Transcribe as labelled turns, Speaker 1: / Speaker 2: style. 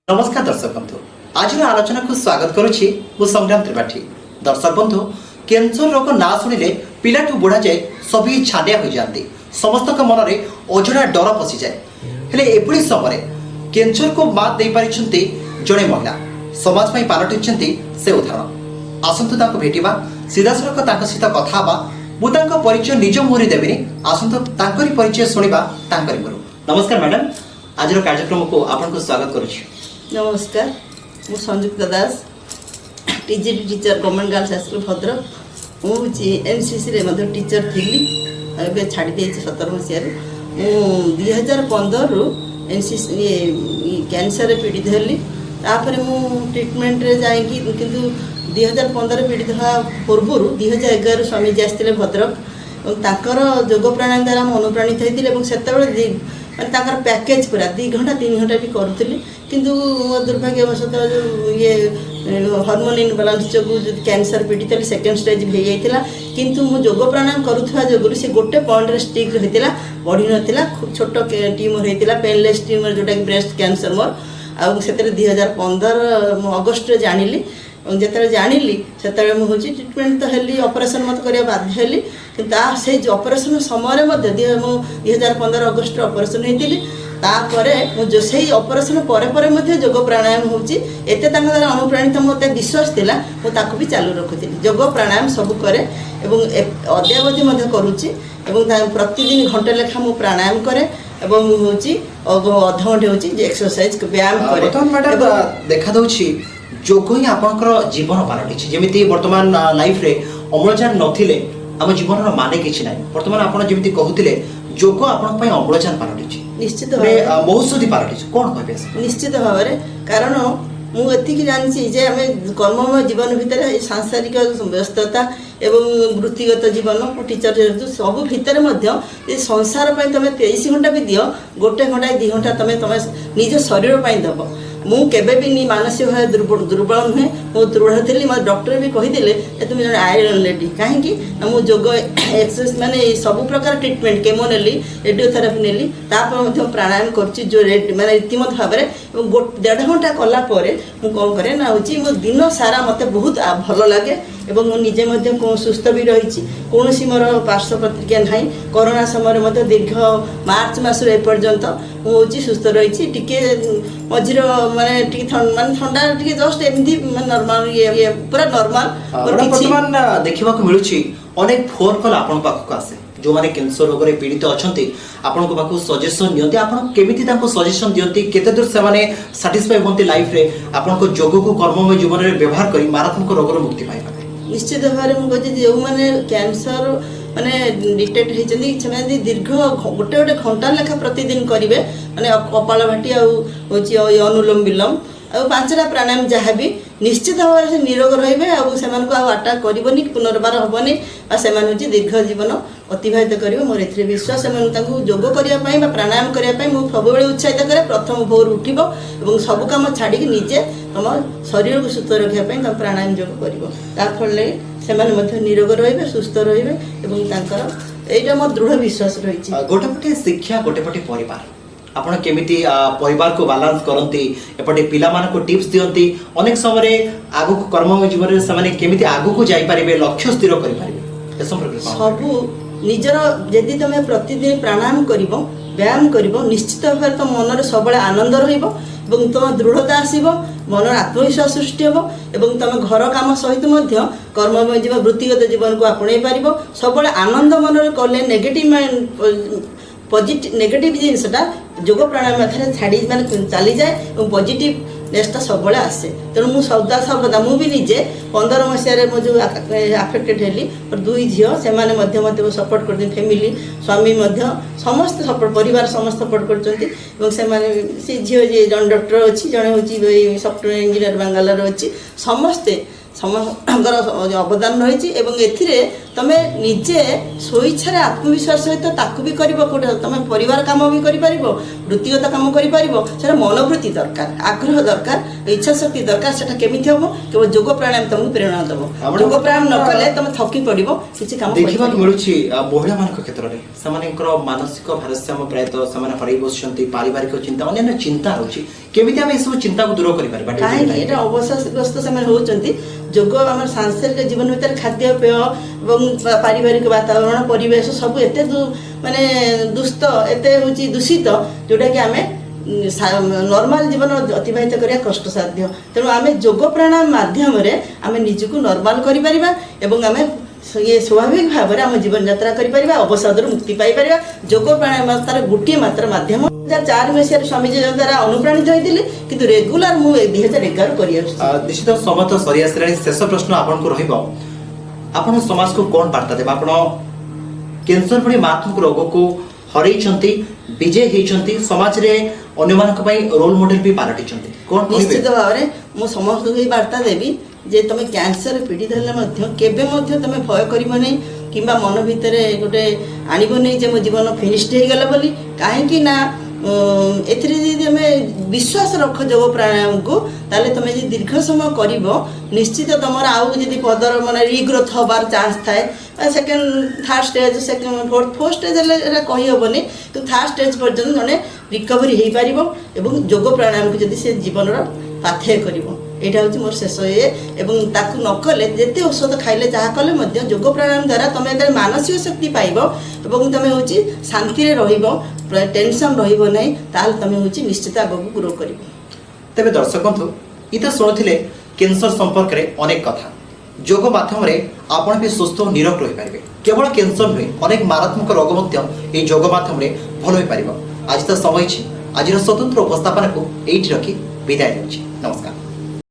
Speaker 1: ନମସ୍କାର ଦର୍ଶକ ବନ୍ଧୁ, ଆଜିର ଆଲୋଚନାକୁ ସ୍ୱାଗତ କରୁଛି ମୁଁ ସଂଗ୍ରାମ ତ୍ରିପାଠୀ। ଦର୍ଶକ ବନ୍ଧୁ, କ୍ୟାନ୍ସର ରୋଗ ନାଁ ଶୁଣିଲେ ପିଲାଠୁ ବୁଢ଼ା ଯାଏ ସଭିଏଁ ଛାନିଆ ହୋଇଯାଆନ୍ତି। ସମସ୍ତଙ୍କ ମନରେ ଅଜଣା ଡର ପଶିଯାଏ। ହେଲେ ଏଭଳି ସମୟରେ କ୍ୟାନ୍ସରକୁ ମାତ୍ ଦେଇପାରିଛନ୍ତି ଜଣେ ମହିଳା। ସମାଜ ପାଇଁ ପାଲଟିଛନ୍ତି ସେ ଉଦାହରଣ। ଆସନ୍ତୁ ତାଙ୍କୁ ଭେଟିବା, ସିଧାସଳଖ ତାଙ୍କ ସହିତ କଥା ହେବା। ମୁଁ ତାଙ୍କ ପରିଚୟ ନିଜ ମୁହଁରେ ଦେବିନି, ଆସନ୍ତୁ ତାଙ୍କରି ପରିଚୟ ଶୁଣିବା ତାଙ୍କରି ମୁହଁରୁ। ନମସ୍କାର ମ୍ୟାଡାମ, ଆଜିର କାର୍ଯ୍ୟକ୍ରମକୁ ଆପଣଙ୍କୁ ସ୍ୱାଗତ କରୁଛି।
Speaker 2: ନମସ୍କାର, ମୁଁ Sanjukta Das, TGT teacher, government girls high school, Bhadrak. ମୁଁ ହେଉଛି ଏନ୍ସିସିରେ ମଧ୍ୟ ଟିଚର ଥିଲି ଆଉ ଏବେ ଛାଡ଼ି ଦେଇଛି 17 ମସିହାରୁ। ମୁଁ 2015ରୁ ଏନ୍ସିସି କ୍ୟାନ୍ସରରେ ପୀଡ଼ିତ ହେଲି। ତାପରେ ମୁଁ ଟ୍ରିଟମେଣ୍ଟରେ ଯାଇକି, କିନ୍ତୁ 2015 ପୀଡ଼ିତ ହେବା ପୂର୍ବରୁ 2011 ସ୍ୱାମୀଜୀ ଆସିଥିଲେ ଭଦ୍ରକ ଏବଂ ତାଙ୍କର ଯୋଗ ପ୍ରାଣାୟାମ ଦ୍ୱାରା ମୁଁ ଅନୁପ୍ରାଣିତ ହେଇଥିଲି ଏବଂ ସେତେବେଳେ ମାନେ ତାଙ୍କର ପ୍ୟାକେଜ୍ ପୁରା 2 ଘଣ୍ଟା 3 ଘଣ୍ଟା ବି କରୁଥିଲି। କିନ୍ତୁ ମୋ ଦୁର୍ଭାଗ୍ୟବଶତଃ ଯେଉଁ ଇଏ ହରମୋନ୍ ଇନବାଲାନ୍ସ ଯୋଗୁଁ କ୍ୟାନ୍ସର ପୀଡ଼ିତ ହେଲି, ସେକେଣ୍ଡ ଷ୍ଟେଜ୍ ହେଇଯାଇଥିଲା। କିନ୍ତୁ ମୁଁ ଯୋଗ ପ୍ରାଣାୟାମ କରୁଥିବା ଯୋଗୁରୁ ସେ ଗୋଟେ ପଏଣ୍ଟରେ ଷ୍ଟିକ୍ ରହିଥିଲା, ବଢ଼ିନଥିଲା। ଖୁବ୍ ଛୋଟ ଟ୍ୟୁମର୍ ହେଇଥିଲା, ପେନଲେସ୍ ଟ୍ୟୁମର୍, ଯେଉଁଟାକି ବ୍ରେଷ୍ଟ କ୍ୟାନ୍ସର ମୋର। ଆଉ ସେଥିରେ 2015 ମୁଁ ଅଗଷ୍ଟରେ ଜାଣିଲି ଏବଂ ଯେତେବେଳେ ଜାଣିଲି, ସେତେବେଳେ ମୁଁ ହେଉଛି ଟ୍ରିଟମେଣ୍ଟ ତ ହେଲି, ଅପରେସନ୍ ମୋତେ କରିବା ବାଧ୍ୟ ହେଲି। କିନ୍ତୁ ତା ସେଇ ଅପରେସନ୍ ସମୟରେ ମଧ୍ୟ ମୁଁ 2015 ଅଗଷ୍ଟରେ ଅପରେସନ୍ ହେଇଥିଲି। ତାପରେ ମୁଁ ସେଇ ଅପରେସନ୍ ପରେ ପରେ ମଧ୍ୟ ଯୋଗ ପ୍ରାଣାୟାମ ହେଉଛି ଏତେ ତାଙ୍କ ଦ୍ୱାରା ଅନୁପ୍ରାଣିତ, ମୋତେ ବିଶ୍ୱାସ ଥିଲା, ମୁଁ ତାକୁ ବି ଚାଲୁ ରଖୁଥିଲି। ଯୋଗ ପ୍ରାଣାୟାମ ସବୁ କରେ ଏବଂ ଅଦ୍ୟାବଧି ମଧ୍ୟ କରୁଛି ଏବଂ ପ୍ରତିଦିନ ଘଣ୍ଟେ ଲେଖା ମୁଁ ପ୍ରାଣାୟାମ କରେ ଏବଂ ହେଉଛି ଅଧଘଣ୍ଟେ ହେଉଛି ଏକ୍ସରସାଇଜ, ବ୍ୟାୟାମ କରେ।
Speaker 1: ବର୍ତ୍ତମାନ ମ୍ୟାଡାମ, ଦେଖାଯାଉଛି ଯୋଗ ହିଁ ଆପଣଙ୍କର ଜୀବନ ପାଲଟିଛି। ଯେମିତି ବର୍ତ୍ତମାନ ଲାଇଫରେ ଅମ୍ଳଜାନ ନଥିଲେ ଆମ ଜୀବନର ମାନେ କିଛି ନାହିଁ, ବର୍ତ୍ତମାନ ଆପଣ ଯେମିତି କହୁଥିଲେ, ଯୋଗ ଆପଣଙ୍କ ପାଇଁ ଅମ୍ଳଜାନ ପାଲଟିଛି।
Speaker 2: ନିଶ୍ଚିତ
Speaker 1: ମାନେ
Speaker 2: ଭାବରେ।
Speaker 1: ମହୌଷଧି ପାଲଟିଛି, କ'ଣ କହିବେ?
Speaker 2: ନିଶ୍ଚିତ ଭାବରେ, କାରଣ ମୁଁ ଏତିକି ଜାଣିଛି ଯେ ଆମେ କର୍ମମୟ ଜୀବନ ଭିତରେ ଏ ସାଂସାରିକ ବ୍ୟସ୍ତତା ଏବଂ ବୃତ୍ତିଗତ ଜୀବନ, ମୁଁ ଟିଚର ଯେହେତୁ, ସବୁ ଭିତରେ ମଧ୍ୟ ଏ ସଂସାର ପାଇଁ ତମେ 23 ଘଣ୍ଟା ବି ଦିଅ, ଗୋଟେ ଘଣ୍ଟା 2 ଘଣ୍ଟା ତମେ ତମେ ନିଜ ଶରୀର ପାଇଁ ଦେବ। ମୁଁ କେବେ ବି ମାନସିକ ଭାବେ ଦୁର୍ବଳ ନୁହେଁ, ମୁଁ ଦୃଢ଼ ଥିଲି। ମୋତେ ଡକ୍ଟର ବି କହିଥିଲେ ଯେ ତୁମେ ଜଣେ ଆଇରନ୍ ଲେଡି। କାହିଁକି ନା ମୁଁ ଯୋଗ, ଏକ୍ସରସାଇଜ, ମାନେ ଏଇ ସବୁ ପ୍ରକାର ଟ୍ରିଟମେଣ୍ଟ, କେମୋ ନେଲି, ରେଡ଼ିଓଥେରାପି ନେଲି, ତାପରେ ମଧ୍ୟ ପ୍ରାଣାୟାମ କରୁଛି ଯେଉଁ ମାନେ ରୀତିମତ ଭାବରେ। ଏବଂ ଦେଢ଼ ଘଣ୍ଟା କଲା ପରେ ମୁଁ କ'ଣ କରେ ନା ହେଉଛି ମୋ ଦିନ ସାରା ମୋତେ ବହୁତ ଭଲ ଲାଗେ ଏବଂ ମୁଁ ନିଜେ ମଧ୍ୟ ସୁସ୍ଥ ବି ରହିଛି। କୌଣସି ମୋର ପାର୍ଶ୍ୱ ପ୍ରତିକ୍ରିୟା ନାହିଁ। କରୋନା ସମୟରେ ମଧ୍ୟ ଦୀର୍ଘ ମାର୍ଚ୍ଚ ମାସରୁ ଏପର୍ଯ୍ୟନ୍ତ ମୁଁ ହେଉଛି ସୁସ୍ଥ ରହିଛି। ଟିକେ ମଝିର ମାନେ ଟିକେ ମାନେ ଥଣ୍ଡା ଟିକେ ଜଷ୍ଟ ଏମିତି, ମାନେ ନର୍ମାଲ, ଇଏ ଇଏ ପୁରା ନର୍ମାଲ ମୋର
Speaker 1: ମ୍ୟାଡାମ,
Speaker 2: କିଛି
Speaker 1: ବର୍ତ୍ତମାନ ଦେଖିବାକୁ ମିଳୁଛି ଅନେକ ଫୋନ୍ କଲ୍ ଆପଣଙ୍କ ପାଖକୁ ଆସେ। ଯେଉଁମାନେ କ୍ୟାନ୍ସର ରୋଗରେ ପୀଡ଼ିତ ଅଛନ୍ତି, ଆପଣଙ୍କ ପାଖକୁ ସଜେସନ ନିଅନ୍ତି। ଆପଣ କେମିତି ତାଙ୍କୁ ସଜେସନ ଦିଅନ୍ତି? କେତେ ଦୂର ସେମାନେ ସାଟିସ୍ଫାଇ ହୁଅନ୍ତି ଲାଇଫରେ ଆପଣଙ୍କ ଯୋଗକୁ କର୍ମମୟ ଜୀବନରେ ବ୍ୟବହାର କରି ମାରାତ୍ମକ ରୋଗରୁ ମୁକ୍ତି ପାଇପାରିବେ?
Speaker 2: ନିଶ୍ଚିତ ଭାବରେ ମୁଁ କହୁଛି, ଯେଉଁମାନେ କ୍ୟାନ୍ସର ମାନେ ଡିଟେକ୍ଟ ହେଇଛନ୍ତି, ସେମାନେ ଯଦି ଦୀର୍ଘ ଗୋଟେ ଗୋଟେ ଘଣ୍ଟା ଲେଖା ପ୍ରତିଦିନ କରିବେ, ମାନେ କପାଳଭାତି ଆଉ ହେଉଛି ଅନୁଲୋମ ବିଲୋମ ଆଉ ପାଞ୍ଚଟା ପ୍ରାଣାୟାମ ଯାହା ବି, ନିଶ୍ଚିତ ଭାବରେ ସେ ନିରୋଗ ରହିବେ ଆଉ ସେମାନଙ୍କୁ ଆଉ ଆଟାକ୍ କରିବନି, ପୁନର୍ବାର ହେବନି ବା ସେମାନେ ହେଉଛି ଦୀର୍ଘ ଜୀବନ ଅତିବାହିତ କରିବେ। ମୋର ଏଥିରେ ବିଶ୍ୱାସ। ସେମାନେ ତାଙ୍କୁ ଯୋଗ କରିବା ପାଇଁ ବା ପ୍ରାଣାୟାମ କରିବା ପାଇଁ ମୁଁ ସବୁବେଳେ ଉତ୍ସାହିତ କରେ। ପ୍ରଥମ ଭୋରୁ ଉଠିବ ଏବଂ ସବୁ କାମ ଛାଡ଼ିକି ନିଜେ ତମ ଶରୀରକୁ ସୁସ୍ଥ ରଖିବା ପାଇଁ ତମ ପ୍ରାଣାୟାମ ଯୋଗ କରିବ। ତା ଫଳରେ ସେମାନେ ମଧ୍ୟ ନିରୋଗ ରହିବେ, ସୁସ୍ଥ ରହିବେ ଏବଂ ତାଙ୍କର ଏଇଟା ମୋର ଦୃଢ଼ ବିଶ୍ୱାସ ରହିଛି।
Speaker 1: ଗୋଟେ ପଟେ ଶିକ୍ଷା, ଗୋଟେ ପଟେ ପରିବାର, ଆପଣ କେମିତି ପରିବାରକୁ ବାଲାନ୍ସ କରନ୍ତି? ଏପଟେ ପିଲାମାନଙ୍କୁ ଟିପ୍ସ ଦିଅନ୍ତି, ଅନେକ ସମୟରେ ଆଗକୁ କର୍ମମୟ ଜୀବନରେ ସେମାନେ କେମିତି ଆଗକୁ ଯାଇପାରିବେ, ଲକ୍ଷ୍ୟ ସ୍ଥିର କରିପାରିବେ, ଏ ସମ୍ପର୍କରେ କଣ କହିବେ?
Speaker 2: ସବୁ ନିଜର ଯଦି ତମେ ପ୍ରତିଦିନ ପ୍ରାଣାୟାମ କରିବ, ବ୍ୟାୟାମ କରିବ, ନିଶ୍ଚିତ ଭାବରେ ତମ ମନରେ ସବୁବେଳେ ଆନନ୍ଦ ରହିବ ଏବଂ ତମ ଦୃଢ଼ତା ଆସିବ, ମନରେ ଆତ୍ମବିଶ୍ୱାସ ସୃଷ୍ଟି ହେବ ଏବଂ ତମେ ଘର କାମ ସହିତ ମଧ୍ୟ କର୍ମମୟ ଜୀବନ, ବୃତ୍ତିଗତ ଜୀବନକୁ ଆପଣେଇ ପାରିବ। ସବୁବେଳେ ଆନନ୍ଦ ମନରେ କଲେ ନେଗେଟିଭ ପଜିଟିଭ ନେଗେଟିଭ ଜିନିଷଟା ଯୋଗ ପ୍ରାଣାୟାମ ମାଧ୍ୟମରେ ଛାଡ଼ି ମାନେ ଚାଲିଯାଏ ଏବଂ ପଜିଟିଭନେସଟା ସବୁବେଳେ ଆସେ। ତେଣୁ ମୁଁ ସଦା ସର୍ବଦା, ମୁଁ ବି ନିଜେ 15 ମସିହାରେ ମୁଁ ଯେଉଁ ଆଫେକ୍ଟେଡ୍ ହେଲି, ମୋର ଦୁଇ ଝିଅ, ସେମାନେ ମଧ୍ୟ ମୋତେ ସପୋର୍ଟ କରୁଛନ୍ତି। ଫ୍ୟାମିଲି, ସ୍ୱାମୀ ମଧ୍ୟ, ସମସ୍ତେ ସପୋର୍ଟ, ପରିବାର ସମସ୍ତେ ସପୋର୍ଟ କରୁଛନ୍ତି। ଏବଂ ସେମାନେ, ସେ ଝିଅ ଯିଏ ଜଣେ ଡକ୍ଟର ଅଛି, ଜଣେ ହେଉଛି ସଫ୍ଟୱେର୍ ଇଞ୍ଜିନିୟର ବାଙ୍ଗାଲୋରରେ ଅଛି, ସମସ୍ତେ ସମସ୍ତଙ୍କର ଅବଦାନ ରହିଛି ଏବଂ ଏଥିରେ ତମେ ନିଜେ ସ୍ୱଇଚ୍ଛାରେ ଆତ୍ମବିଶ୍ୱାସ ସହିତ ତାକୁ ବି କରିବ। କୋଉଟା ତମେ ପରିବାର କାମ ବି କରିପାରିବ, ବୃତ୍ତିଗତ କାମ କରିପାରିବ। ସେଟା ମନୋବୃତ୍ତି ଦରକାର, ଆଗ୍ରହ ଦରକାର, ଇଚ୍ଛା ଶକ୍ତି ଦରକାର। ସେଟା କେମିତି ହବ? କେବଳ ଯୋଗ ପ୍ରାଣାୟାମ ତମକୁ ପ୍ରେରଣା ଦେବ। ଯୋଗ ପ୍ରାଣାୟାମ ନ କଲେ ତମେ ଥକି ପଡ଼ିବ, କିଛି କାମ
Speaker 1: ଦେଖିବାକୁ
Speaker 2: କରିପାରିବନି।
Speaker 1: ମିଳୁଛି ମହିଳାମାନଙ୍କ କ୍ଷେତ୍ରରେ ସେମାନଙ୍କର ମାନସିକ ଭାରସାମ୍ୟ ପ୍ରାୟତଃ ସେମାନେ ହରାଇ ବସୁଛନ୍ତି। ପାରିବାରିକ ଚିନ୍ତା, ଅନ୍ୟାନ୍ୟ ଚିନ୍ତା ରହୁଛି। କେମିତି ଆମେ ଏସବୁ ଚିନ୍ତାକୁ ଦୂର କରିପାରିବା?
Speaker 2: କାହିଁକି ଏଇଟା ଅବସାଦଗ୍ରସ୍ତ ସେମାନେ ହେଉଛନ୍ତି? ଯୋଗ ଆମର ସାଂସାରିକ ଜୀବନ ଭିତରେ ଖାଦ୍ୟପେୟ ଏବଂ ପାରିବାରିକ ବାତାବରଣ, ପରିବେଶ ସବୁ ଏତେ ମାନେ ଦୁସ୍ଥ, ଏତେ ହେଉଛି ଦୂଷିତ, ଯେଉଁଟାକି ଆମେ ନର୍ମାଲ ଜୀବନ ଅତିବାହିତ କରିବା କଷ୍ଟସାଧ୍ୟ। ତେଣୁ ଆମେ ଯୋଗ ପ୍ରାଣାୟାମ ମାଧ୍ୟମରେ ଆମେ ନିଜକୁ ନର୍ମାଲ କରିପାରିବା ଏବଂ ଆମେ ଇଏ ସ୍ୱାଭାବିକ ଭାବରେ ଆମ ଜୀବନଯାତ୍ରା କରିପାରିବା, ଅବସାଦରୁ ମୁକ୍ତି ପାଇପାରିବା। ଯୋଗ ପ୍ରାଣାୟାମ ତାର ଗୋଟିଏ ମାତ୍ର ମାଧ୍ୟମ। 2004 ମସିହାରେ ସ୍ୱାମୀଜୀ ଦ୍ୱାରା ଅନୁପ୍ରାଣିତ ହୋଇଥିଲି, କିନ୍ତୁ ରେଗୁଲାର ମୁଁ 2011 କରିଆସୁଛି।
Speaker 1: ନିଶ୍ଚିତ ସମୟ ତ ସରି ଆସିଲାଣି। ଶେଷ ପ୍ରଶ୍ନ ଆପଣଙ୍କୁ ରହିବ, ଆପଣ ସମାଜକୁ କ'ଣ ବାର୍ତ୍ତା ଦେବେ? ଆପଣ କ୍ୟାନ୍ସର ଭଳି ମାରାତ୍ମକ ରୋଗକୁ ହରେଇଛନ୍ତି, ବିଜୟ ହେଇଛନ୍ତି, ସମାଜରେ ଅନ୍ୟମାନଙ୍କ ପାଇଁ ରୋଲ ମଡେଲ ବି ପାଲଟିଛନ୍ତି, କ'ଣ କହିବେ?
Speaker 2: ନିଶ୍ଚିତ ଭାବରେ ମୁଁ ସମସ୍ତଙ୍କୁ ଏଇ ବାର୍ତ୍ତା ଦେବି ଯେ ତମେ କ୍ୟାନ୍ସର ପୀଡ଼ିତ ହେଲେ ମଧ୍ୟ କେବେ ମଧ୍ୟ ତମେ ଭୟ କରିବ ନାହିଁ କିମ୍ବା ମନ ଭିତରେ ଗୋଟେ ଆଣିବ ନାହିଁ ଯେ ମୋ ଜୀବନ ଫିନିଶ୍ଡ ହେଇଗଲା ବୋଲି। କାହିଁକି ନା ଏଥିରେ ଯଦି ଆମେ ବିଶ୍ୱାସ ରଖ ଯୋଗ ପ୍ରାଣାୟାମକୁ, ତାହେଲେ ତମେ ଯଦି ଦୀର୍ଘ ସମୟ କରିବ, ନିଶ୍ଚିତ ତମର ଆଉ ଯଦି ପଦର ମାନେ ରିଗ୍ରୋଥ ହେବାର ଚାନ୍ସ ଥାଏ, second third stage, second fourth stage ହେଲେ ଏଟା କହିହେବନି, କିନ୍ତୁ ଥାର୍ଡ ଷ୍ଟେଜ୍ ପର୍ଯ୍ୟନ୍ତ ଜଣେ ରିକଭରି ହେଇପାରିବ ଏବଂ ଯୋଗ ପ୍ରାଣାୟାମକୁ ଯଦି ସେ ଜୀବନର ପାଥେୟ କରିବ। ଏଇଟା ହେଉଛି ମୋର ଶେଷ ଇଏ। ଏବଂ ତାକୁ ନ କଲେ ଯେତେ ଔଷଧ ଖାଇଲେ ଯାହା କଲେ ମଧ୍ୟ ଯୋଗ ପ୍ରାଣାୟାମ ଦ୍ୱାରା ତମେ ଯେତେବେଳେ ମାନସିକ ଶକ୍ତି ପାଇବ ଏବଂ ତମେ ହେଉଛି ଶାନ୍ତିରେ ରହିବ, ଟେନସନ୍ ରହିବ ନାହିଁ, ତାହେଲେ ତମେ ହେଉଛି ନିଶ୍ଚିତ ଆଗକୁ ଗ୍ରୋ କରିବ।
Speaker 1: ତେବେ ଦର୍ଶକ ବନ୍ଧୁ, ଇତ ଶୁଣୁଥିଲେ କ୍ୟାନ୍ସର ସମ୍ପର୍କରେ ଅନେକ କଥା। ଯୋଗ ମାଧ୍ୟମରେ ଆପଣ ବି ସୁସ୍ଥ ଓ ନିରୋଗ ରହିପାରିବେ। କେବଳ କ୍ୟାନ୍ସର ନୁହେଁ, ଅନେକ ମାରାତ୍ମକ ରୋଗ ମଧ୍ୟ ଏହି ଯୋଗ ମାଧ୍ୟମରେ ଭଲ ହୋଇପାରିବ। ଆଜି ତ ସମୟ ହେଇଛି, ଆଜିର ସ୍ୱତନ୍ତ୍ର ଉପସ୍ଥାପନାକୁ ଏଇଠି ରଖି ବିଦାୟ ନେଉଛି। ନମସ୍କାର।